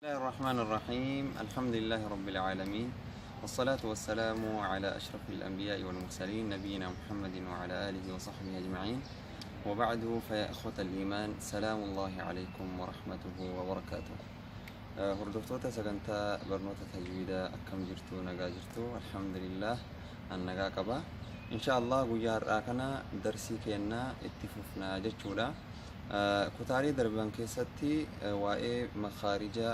الله الرحمن الرحيم الحمد لله رب العالمين والصلاة والسلام على أشرف الأنبياء والمرسلين نبينا محمد وعلى آله وصحبه أجمعين وبعد فيا إخوة الإيمان سلام الله عليكم ورحمته وبركاته. Hordoftoota sagantaa barnoota tajwiidaa, akkam jirtu? Nagaa jirtu? Alhamdulillah, an nagaa qaba. Insha Allah guyyaa har'aa kana darsii kennaa itti fufnaa jechuudha. Kutaalee darban keessatti waa'ee makaarija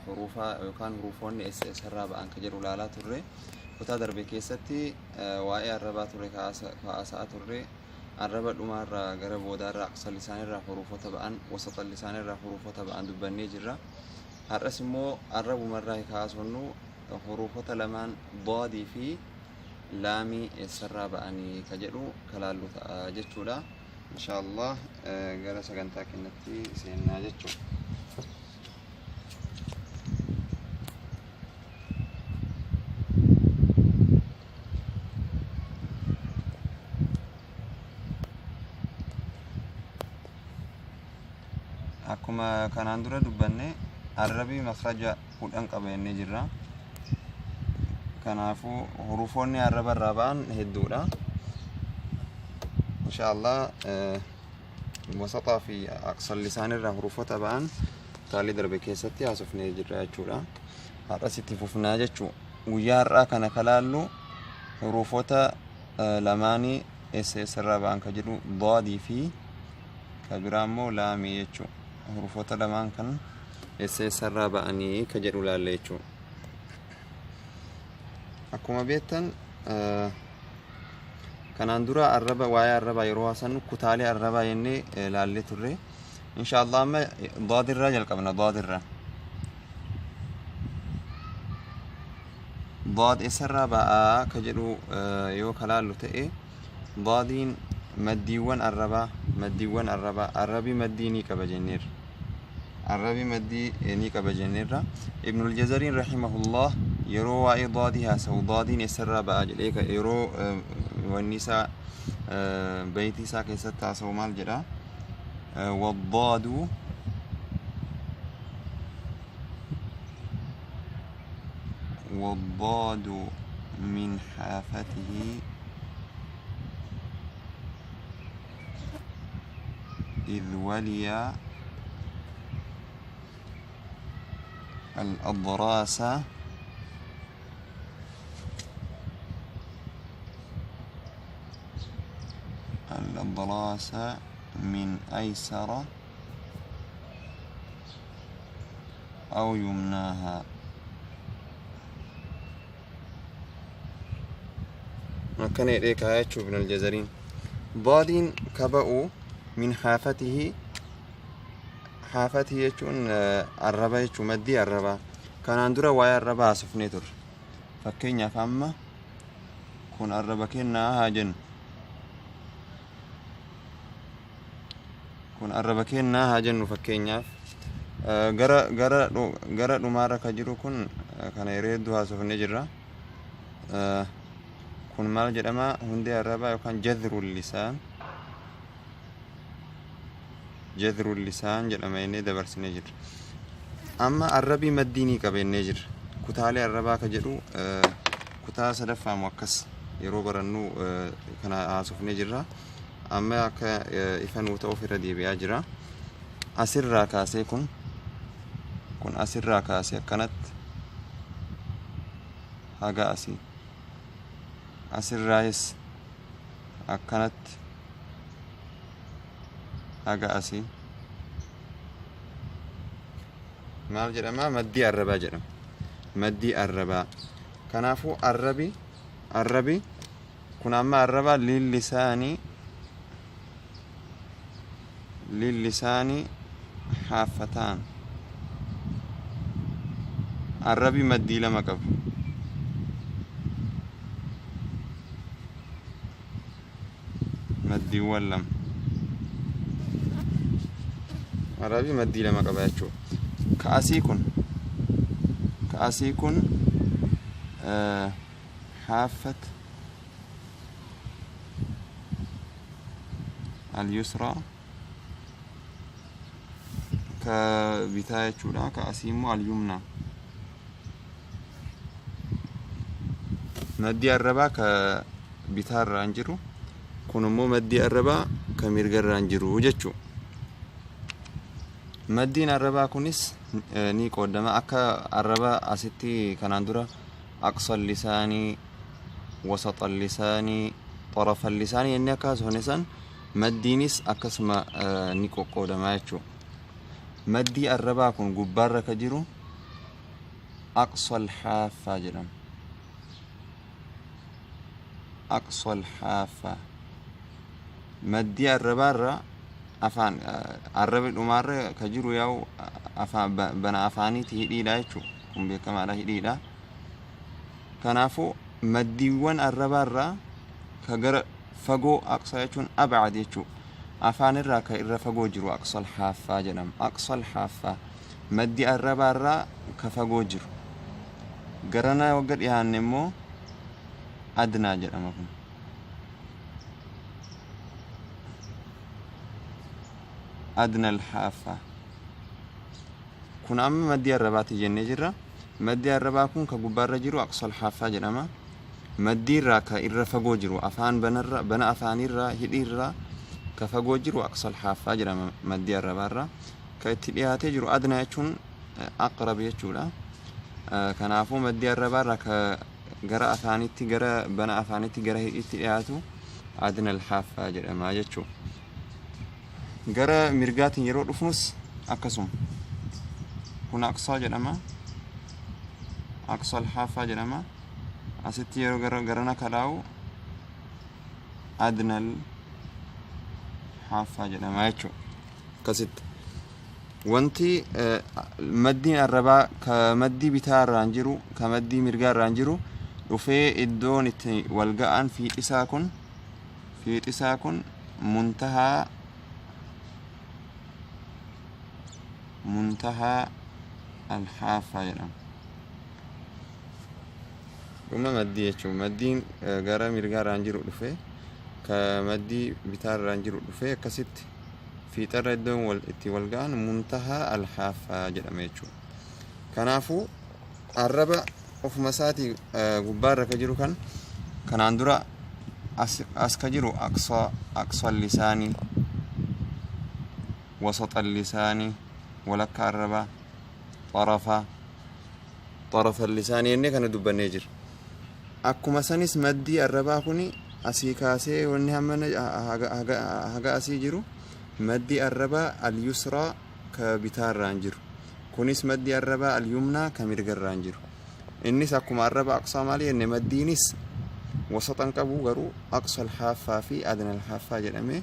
huruufaa yookaan huruufoonni eessa eessarraa ba'an ka jedhu ilaalaa turre. Kutaa darbe keessatti waa'ee arrabaa turre kaa'asaa turre. Arraba dhumaarraa gara boodaarraa, aqsa lisaanirraa huruufota ba'an, wasaxa lisaanirraa huruufota ba'an dubbannee jirra. Har'as immoo arrabumarraa kaasonnu huruufota lamaan daadii fi laamii eessarraa ba'anii ka jedhu kalaallu ta'a jechuudha. Insha Allah gara sagantaa keenyatti seennaa jechuudha. Akkuma kanaan dura dubbanne, arrabii makhraja 10 qaba jennee jirra. Kanaafuu hurufoonni arraba irraa ba'an hedduudha. Insha Allah wasaxaa fi aqsal lisaan irraa hurufoota ba'an kutaalee darbe keessatti haasofnee jirra jechuudha. Har'as itti fufnaa jechuu. Guyyaa har'aa kana kalaallu hurufoota lamaanii eessa eessarraa ba'an ka jedhu, daadii fi ka biraa immoo laamii jechuu. Hurufoota lamaan kan eessa eessarraa ba'anii ka jedhu laalla jechuu. Akkuma beektan, kanaan dura arraba, waa'ee arrabaa yeroo haasannu kutaalee arrabaa jennee laallee turre. Insha Allah amma daadirraa jalqabna. Daadirraa, daad eessarraa ba'aa ka jedhu yoo ka laallu ta'e, daadiin maddiiwwan arrabaa, maddiiwwan arrabaa, arrabii maddii ni qaba jenneerra. Arrabii maddii ni qaba jenneerra. Ibnul Jazariin rahimahullah yeroo waa'ee daadii haasa'u, daadiin eessarraa ba'a jedhee yeroo wanni isaa bayitii isaa keessatti haasa'u maal jedha? Waddaadu والضاد من حافته إذ ولي الأضراس الأضراس من أيسر أو يمناها. Akkana jedhee kaa'ee jechuuf Ibn al-Jazariin. Daadiin kaba'u min haafatihi, haafatihi jechuun arraba jechuu, maddii arrabaa. Kanaan dura waa'ee arrabaa haasofnee turre. Fakkeenyaaf amma kun arraba kennaa haa jennu. Kun arraba kennaa haa jennu. Fakkeenyaaf gara dhumaarra ka jiru kun, kana yeroo hedduu haasofnee jirra. Kun maal jedhama? Hundee arrabaa yookaan jadrul lisaan, jadrul lisaan jedhama jennee dabarsinee jirra. Amma arrabii maddii ni qaba jennee jirra. Kutaalee arrabaa ka jedhu kutaa sadaffaamu akkas yeroo barannu kana haasofnee jirra. Amma akka ifa nuu ta'uuf irra deebi'aa jira. Asirraa kaasee kun asirraa kaasee akkanatti haga asii, asirraayis akkanatti haga asii maal jedhama? Maddii arrabaa jedhama. Maddii arrabaa. Kanaafuu arrabi kun amma arraba lillisaanii haaffataan, arrabi maddii lama qabu. Maddiiwwan lama, arrabi maddii lama qaba jechuudha. Ka asii kun haaffat al-yusra. Ka bitaa jechuudha. Ka asii immoo al-yumnaa. Maddii arrabaa ka bitaarraan jiru, kun immoo maddii arrabaa ka mirgarraan jiru jechuudha. Maddiin arrabaa kunis ni qoodama. Akka arraba asitti kanaan dura aqsal lisaanii, wasaxal lisaanii, xarafal lisaanii inni akka haasofne san maddiinis akkasuma ni qoqqoodama jechuudha. Maddii arrabaa kun gubbaarra ka jiru aqsal haaffaa jedhama. Aqsal haaffaa. Maddii arrabaarra afaan arrabi dhumaarra ka jiru yaa'u afaan bana afaaniiti, hidhiidha jechuudha. Kun beekamaadha, hidhiidha. Kanaafuu maddiiwwan arrabaarraa ka gara fagoo, aqsaa jechuun abcad jechuudha. Afaan irraa ka irra fagoo jiru aqsal haaffaa jedhama. Aqsal haaffaa maddi arrabaarraa ka fagoo jiru. Garana wagga dhiyaanne immoo adnaa jedhama kun. Adnal haaffaa. Kun amma maddii arrabaati jennee jirra. Maddii arrabaa kun ka gubbaarra jiru aqsal haaffaa jedhama. Maddii irraa ka irra fagoo jiru, afaan banarra, bana afaanirraa, hidhiirraa ka fagoo jiru aqsal haaffaa jedhama maddii arrabaarra. Ka itti dhiyaatee jiru adnaa jechuun aqrab jechuudha. Kanaafuu maddii arrabaarraa ka gara afaanitti, gara bana afaanitti, gara hidhiitti dhiyaatu adnal haaffaa jedhama jechuudha. Gara mirgaatiin yeroo dhufnus akkasuma. Kun aqsaa jedhama. Aqsal haaffaa jedhama. Asitti yeroo gara garana kalaa'u adnal haaffaa jedhama jechuudha. Akkasitti. Wanti maddiin arrabaa ka maddii bitaa irraan jiru, ka maddii mirgaa irraan jiru dhufee iddoon itti wal ga'an fiixisaa kun, fiixisaa kun muntahaa alhaaffaa jedhama. Dhuma maddii jechuun maddiin gara mirgaa irraan jiru dhufee ka maddii bitaa irraan jiru dhufee akkasitti fiixarra iddoon wal itti wal ga'an muntahaa alhaaffaa jedhama jechuudha. Kanaafuu arraba ofuma isaatii gubbaarra ka jiru kan kanaan dura as ka jiru aqsal lisaanii, wasaxal lisaanii, walakka arrabaa, xarafa lisaanii jennee kana dubbannee jira. Akkuma sanis maddii arrabaa kuni asii kaasee wanni hamma haga asii jiru maddii arrabaa al-yusraa ka bitaarraan jiru. Kunis maddii arrabaa al-yumnaa ka mirgarraan jiru. Innis akkuma arraba aqsaa maali jenne, maddiinis wasaxan qabu, garuu aqsal haaffaa fi adnal haaffaa jedhamee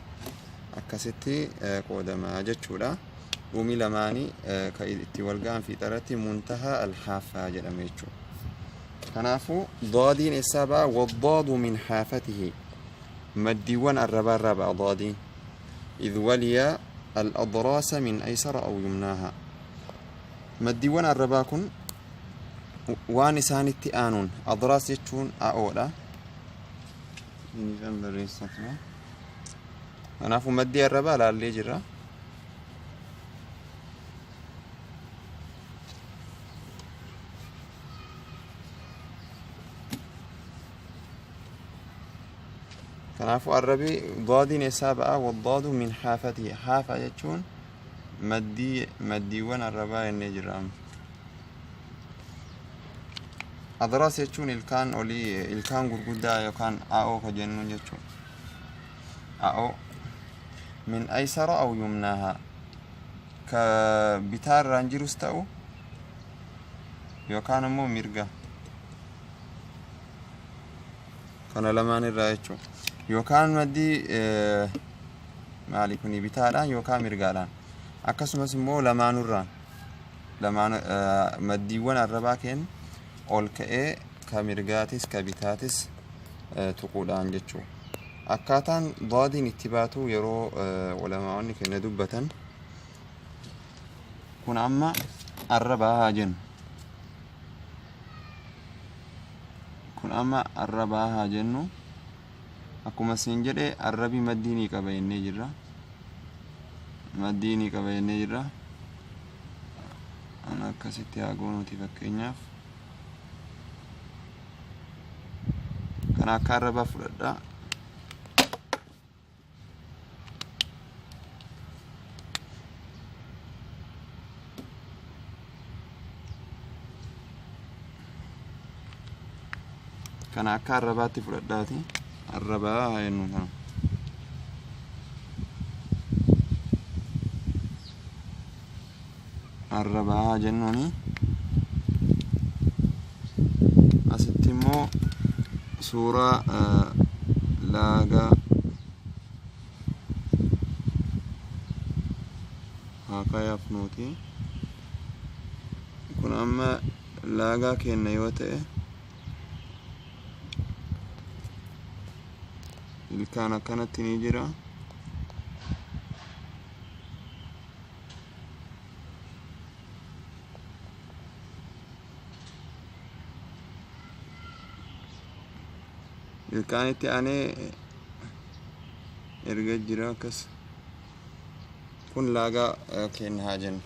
akkasitti qoodama jechuudha. Dhumi lamaanii ka itti wal ga'an fiixarratti muntahaa al-haaffaa jedhame jechuudha. Kanaafuu daadiin eessaa ba'a? Waddaadu min haafatihi. Maddiiwwan arrabaarraa ba'a daadiin. Idh waliya al-adraasa min aysara aw yumnaaha. Maddiiwwan arrabaa kun waan isaanitti aanuun, adraas jechuun a'oodha. Inni barreessaa ture. Kanaafuu maddii arrabaa laallee jirra. Kanaafuu arrabi daadiin eessaa ba'a? Waddaadu min haafatihi. Haafa jechuun maddii, maddiiwwan arrabaa jennee jirra amma. Adraas jechuun ilkaan olii, ilkaan gurguddaa yookaan a'oo ka jennuun jechuudha. A'oo. Min aysara aw yumnaaha. Ka bitaa irraan jirus ta'u yookaan immoo mirga. Kana lamaan irraa jechuudha. Yookaan maddii maali kuni bitaadhaan yookaan mirgaadhaan. Akkasumas immoo lamaanurraan, lamaan maddiiwwan arrabaa keenya ol ka'ee ka mirgaatis ka bitaatis tuquudhaan jechuudha. Akkaataan daadiin itti baatu yeroo ulamaa'onni keenya dubbatan, kun amma arrabaa haa jennu. Kun amma arrabaa haa jennu. Akkuma siin jedhe arrabi maddii ni qaba jennee jirra. Maddii ni qaba jennee jirra. Ana akkasitti haa goonuuti fakkeenyaaf. Kana akka arrabaa fudhadhaa. Kana akka arrabaatti fudhadhaati. Arrabaa haa jennu kana. Arrabaa haa jennuuni. Asitti immoo suuraa laagaa haa kaayafnuuti. Kun amma laagaa keenna yoo ta'e ilkaan akkanatti ni jira. Ilkaan itti aanee erga jira akkas. Kun laagaa keenya haa jennu.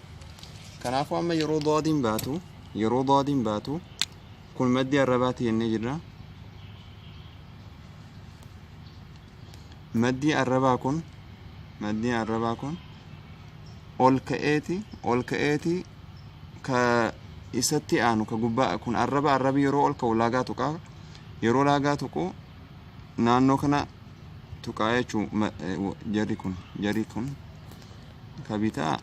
Kanaafuu amma yeroo daadiin baatu, yeroo daadiin baatu kun maddii arrabaati jennee jirra. Maddii arrabaa kun, maddii arrabaa kun ol ka'eeti, ol ka'eeti ka isatti aanu ka gubbaa kun arraba, arrabi yeroo ol ka'u laagaa tuqaa, yeroo laagaa tuqu naannoo kana tuqaa jechuu. Jarri kun, jarri kun ka bitaa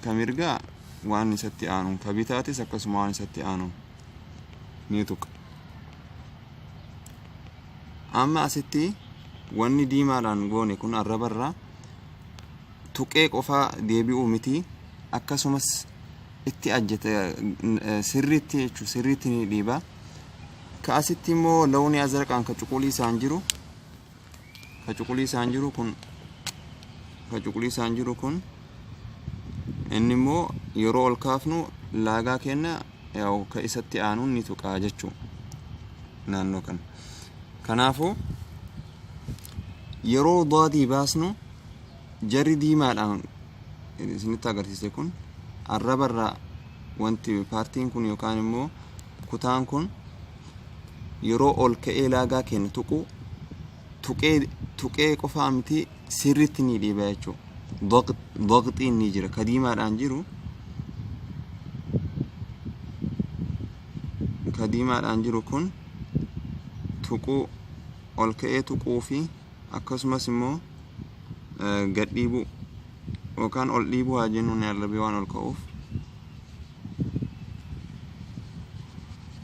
ka mirgaa waan isatti aanu, ka bitaatis akkasuma waan isatti aanu ni tuqa. Amma asitti wanni diimaadhaan goone kun arrabarraa tuqee qofaa deebi'uu miti, akkasumas itti ajjete sirriitti jechuun sirriitti ni dhiiba. Ka asitti immoo lawni azraqaan ka cuquliisaan jiru, ka cuquliisaan jiru kun, ka cuquliisaan jiru kun inni immoo yeroo ol kaafnu laagaa kenna yaa'u ka isatti aanuun ni tuqaa jechuu naannoo kana. Kanaafuu yeroo daadii baasnu jarri diimaadhaan isinitti agarsiise kun arrabarraa wanti paartiin kun yookaan immoo kutaan kun yeroo ol ka'ee laagaa kennu tuqu, tuqee tuqee qofaa miti, sirriitti ni dhiiba jechuudha. Daqxiin ni jira ka diimaadhaan jiru, ka diimaadhaan jiru kun tuquu, ol ka'ee tuquu fi akkasumas immoo gad dhiibuu yookaan ol dhiibuu haa jennuun, arrabii waan ol ka'uuf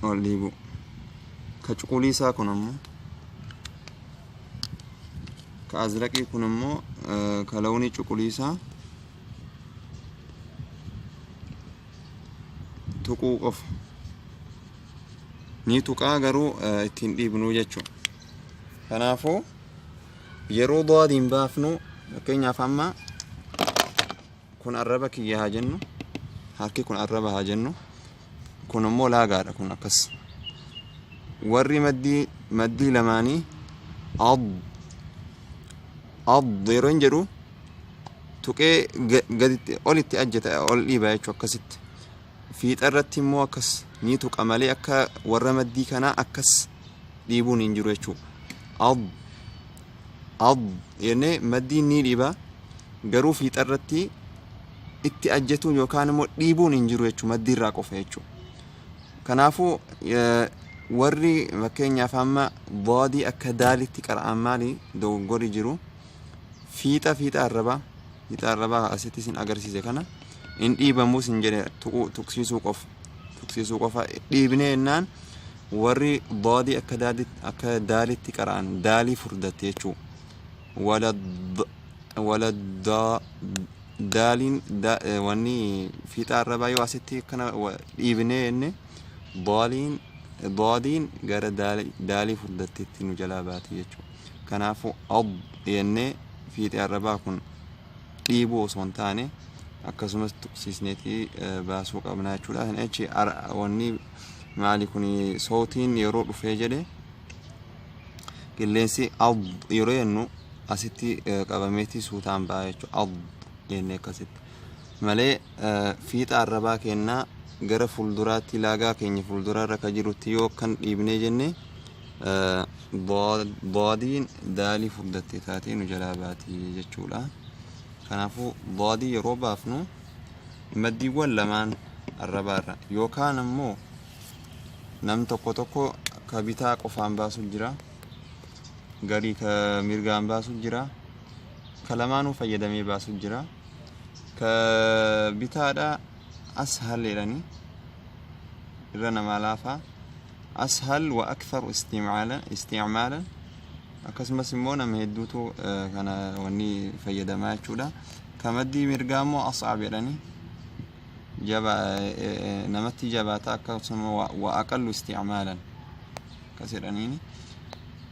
ol dhiibuu. Ka cuquliisaa kun ammoo, ka azraqii kun immoo ka lawnii cuquliisaa tuquu qofa ni tuqaa, garuu ittiin dhiibnuu jechuudha. Kanaafuu yeroo daadiin baafnu, fakkeenyaaf amma kun arraba kiyya haa jennu, harki kun arraba haa jennu, kun immoo laagaadha. Kun akkas warri maddii, maddii lamaanii ad ad yeroo hin jedhu tuqee gaditti olitti ajjata, ol dhiiba jechuu. Akkasitti fiixa irratti immoo akkas ni tuqa malee akka warra maddii kanaa akkas dhiibuun hin jiru jechuu. Ad ad jennee maddiin ni dhiiba, garuu fiixa irratti itti ajjatuun yookaan immoo dhiibuun hin jiru jechuu, maddii irraa qofa jechuu. Kanaafuu warri fakkeenyaaf amma daadii akka daalitti qara'an maali dogoggorri jiru? Fiixa, fiixa arrabaa, fiixa arrabaa asitti isin agarsiise kana hin dhiibamus hin jedhe, tuquu, tuqsiisuu qofa, tuqsiisuu qofa. Dhiibnee jennaan warri daadii akka daalitti, akka daalitti qara'an daalii furdatte jechuu. Wala wala daaliin wanni fiixa arrabaa yoo asitti akkana dhiibnee jenne daaliin, daadiin gara daalii furdatteetti nu jalaa baati jechuudha. Kanaafuu ad jennee fiixee arrabaa kun dhiibuu osoo hin taane akkasumas tuqsiisneetii baasuu qabna jechuudha. Kana jechi wanni maali kun sootiin yeroo dhufee jedhe qilleensi ad yeroo jennu asitti qabameetii suutaan ba'a jechuudha. Ad jennee akkasitti. Malee fiixa arrabaa keennaa gara fuulduraatti laagaa keenya fuulduraarra ka jirutti yoo akkan dhiibnee jenne daadiin daalii furdatte taatee nu jalaa baati jechuudha. Kanaafuu daadii yeroo baafnu maddiiwwan lamaan arrabaarra yookaan ammoo nam tokko tokko ka bitaa qofaan baasu jira, garii ka mirgaan baasu jira, ka lamaanuu fayyadamee baasu jira. Ka bitaadha ashal jedhani irra namaa laafaa, ashal wa aktharu isticmaalan, akkasumas immoo nama hedduutu kana wanni fayyadamaa jechuudha. Ka maddii mirgaa immoo as'ab jedhani, jaba namatti jabaata, akkasuma wa aqallu isticmaalan akkas jedhaniini.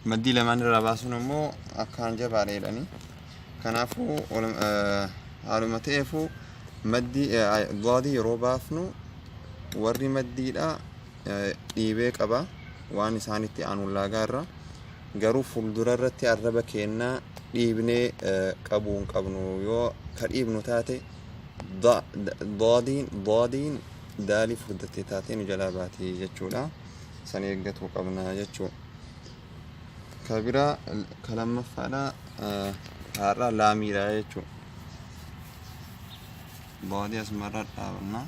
Maddii lamaan irraa baasuun immoo akkaan jabaadha jedhani. Kanaafuu haaluma ta'eefuu maddii daadii yeroo baafnu warri maddiidha dhiibee qaba waan isaanitti aanu laagaa irra, garuu fuuldura irratti arraba keennaa dhiibnee qabuu hin qabnu. Yoo ka dhiibnu taate daadiin daalii furdattee taatee nu jalaa baati jechuudha. San eeggatuu qabna jechuudha. Ka biraa ka lammaffaadha har'a laamiidha jechuudha. Daadii asumarra dhaabanna.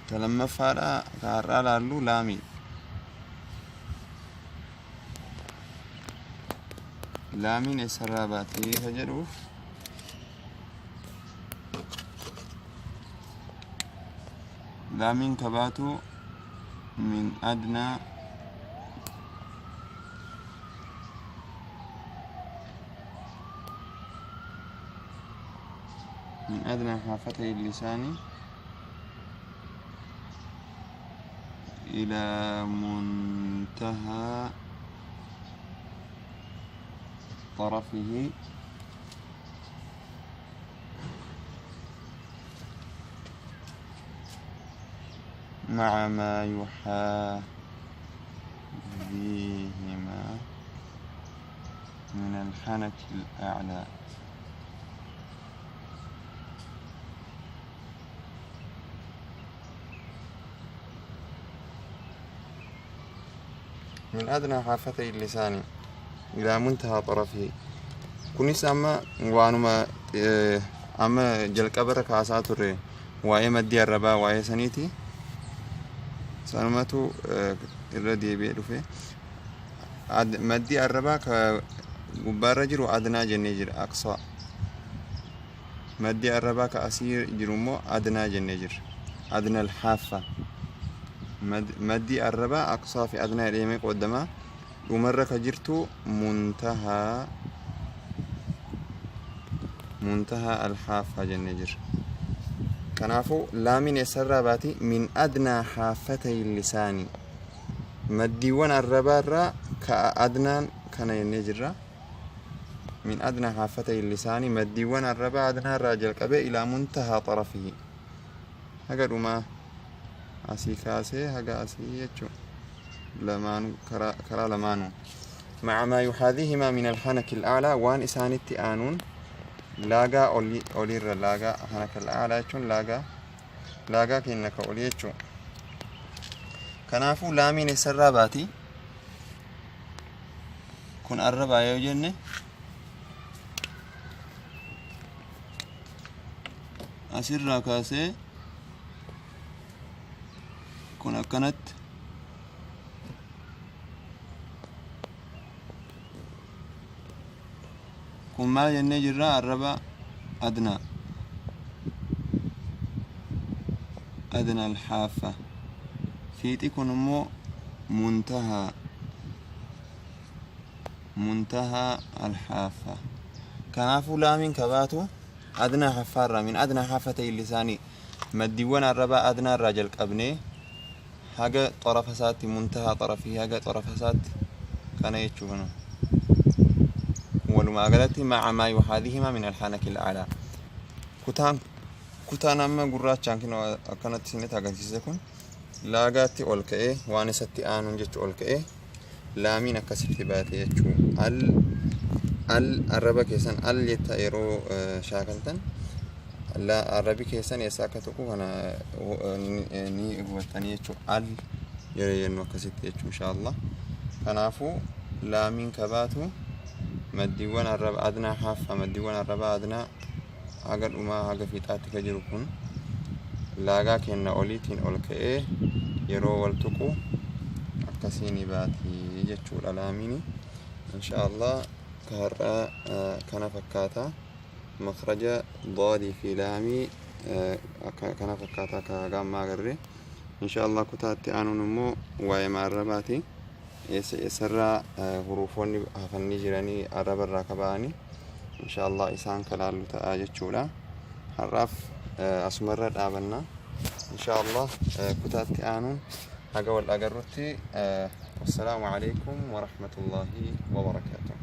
Ka lammaffaadha ka har'aa laallu laamii. Laamiin eessarraa baatee ka jedhuuf, laamiin ka baatu min adnaa من أدنى حافتي اللسان إلى منتهى طرفه مع ما يحاذيهما من الحنك الأعلى. من أدنى حافتي اللسان إلى منتهى طرفه. Kunis amma waanuma amma jalqabarra kaasaa turre, waa'ee maddii arrabaa, waa'ee saniiti. Sanumatu irra deebi'ee dhufe. Maddii arrabaa ka gubbaarra jiru adnaa jennee jira, aqsaa. Maddii arrabaa ka asii jiru immoo adnaa jennee jirra, adna alhaaffa. Maddii arrabaa aqsaa fi adnaa jedhamee qoodamaa. Dhumarra ka jirtu muntahaa alhaaffaa jennee jirra. Kanaafuu laamiin eessarraa baati? Min adnaa haaffatay lisaanii, maddiiwwan arrabaarraa ka adnaan kana jennee jirra. Min adnaa haaffatay lisaanii, maddiiwwan arrabaa adnaarraa jalqabee, ilaa muntahaa xarafihi, haga dhumaa asii kaasee haga asii jechuu, lamaanu karaa lamaanuu, maca maa yuhaadhihimaa min alhanaki al'aalaa, waan isaanitti aanuun laagaa oliirra. Laagaa hanaka al'aalaa jechuun laagaa keenya ka olii jechuu. Kanaafuu laamiin eessarraa baati? Kun arrabaa yoo jenne, asirraa kaasee kun akkanatti kun maal jennee jirra? Arraba adnaa, adna alhaaffa. Fiixi kun immoo muntahaa alhaaffa. Kanaafuu laamiin ka baatu adnaa haffaarraa, min adnaa haafatay lisaanii, maddiiwwan arrabaa adnaa irraa jalqabnee haga xarafa isaatti, muntahaa xarafii, haga xarafa isaatti kana jechuu. Kana walumaa galatti maca maa yuhaadhihimaa min alhanaki al'aalaa kutaan Kutaan amma gurraachaan kinoo akkanatti isinitti agarsiise kun laagaatti ol ka'ee waan isatti aanuun jechuu ol ka'ee laamiin akkasitti baate jechuu. Al al arraba keessan al jetta yeroo shaakaltan arrabi keessan eessa akka tuqu kana ni hubattanii jechuu. Al yeroo jennu akkasitti jechuu, inshaallah. Kanaafuu laamiin kabaatu maddiiwwan arraba adnaa haaffa, maddiiwwan arrabaa adnaa haga dhumaa haga fiixaatti ka jiru kun laagaa kenna oliitiin ol ka'ee yeroo wal tuqu akkasii ni baati jechuudha laamiini. Inshaallah, ka har'aa kana fakkaata. Makhraja daadii fi laamii kana fakkaata ka haga ammaa agarre. Inshaallah, kutaatti aanuun immoo waa'ee arrabaati, eessa eessarraa hurufoonni hafanii jiranii arrabarraa ka ba'anii, inshaallah isaan ka laallu ta'a jechuudha. Har'aaf asumarra dhaabanna. Inshaallah, kutaatti aanuun haga wal agarrutti, wassalaamu alaikum warahmatullaahi wabarakaatuh.